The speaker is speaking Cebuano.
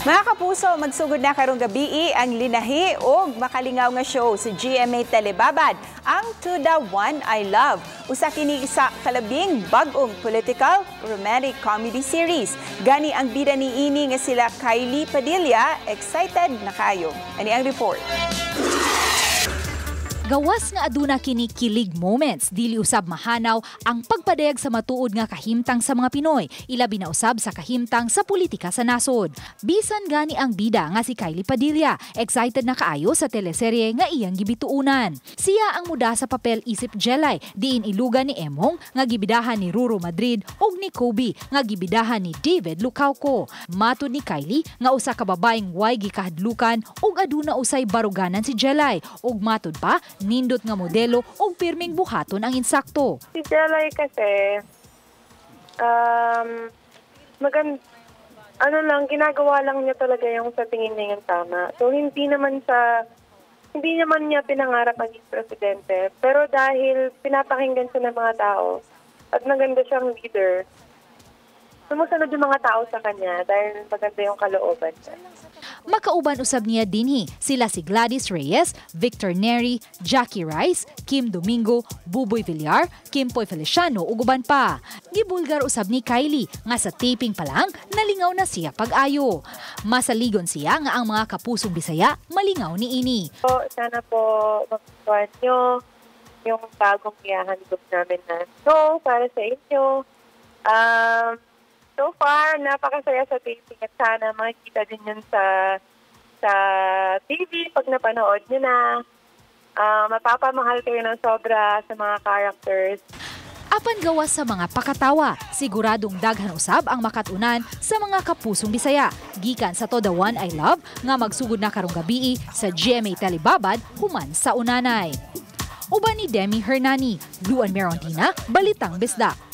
Mga kapuso, magsugod na karong gabii ang linahi og makalingaw nga show sa GMA Telebabad, ang To The One I Love. Usa kini sa kalabing bag-ong political romantic comedy series. Gani ang bida niini nga sila Kylie Padilla, excited na kaayo. Ani ang report. Gawas nga aduna kini kilig moments, dili usab mahanaw ang pagpadayag sa matuod nga kahimtang sa mga Pinoy, ilabi na usab sa kahimtang sa politika sa nasod. Bisan gani ang bida nga si Kylie Padilla, excited na kaayo sa teleserye nga iyang gibituunan. Siya ang muda sa papel isip Jelay, diin ilugan ni Emong nga gibidahan ni Ruru Madrid ug ni Kobe nga gibidahan ni David Licauco. Matud ni Kylie nga usa ka babaeng way gikahadlukan ug aduna usay baruganan si Jelay, ug matud pa nindot nga modelo ug pirming buhaton ang insakto. Si Jelay kasi, ano lang, ginagawa lang niya talaga yung sa tingin niya yung tama. So, hindi naman niya pinangarap maging presidente. Pero dahil pinapakinggan siya ng mga tao at maganda siyang leader, sumusunod yung mga tao sa kanya dahil maganda yung kalooban niya. Makauban usab niya dinhi sila si Gladys Reyes, Victor Neri, Jackie Rice, Kim Domingo, Buboy Villar, Kimpoy Feliciano ug uban pa. Gibulgar usab ni Kylie nga sa taping pa lang nalingaw na siya pag-ayo. Masaligon siya nga ang mga kapusong Bisaya malingaw niini. So, sana po magustuhan nyo yung bagong ihahandog namin na show para sa inyo. So far, napakasaya sa taping at sana makikita din yun sa TV pag napanood nyo na. Mapapamahal kayo ng sobra sa mga characters. Apan gawas sa mga pakatawa, siguradong daghan usab ang makatunan sa mga kapusong Bisaya. Gikan sa To The One I Love nga magsugod na karong gabii sa GMA Telebabad human sa unanay. Uban ni Demi Hernani, Luan Merondina, Balitang Bisdak.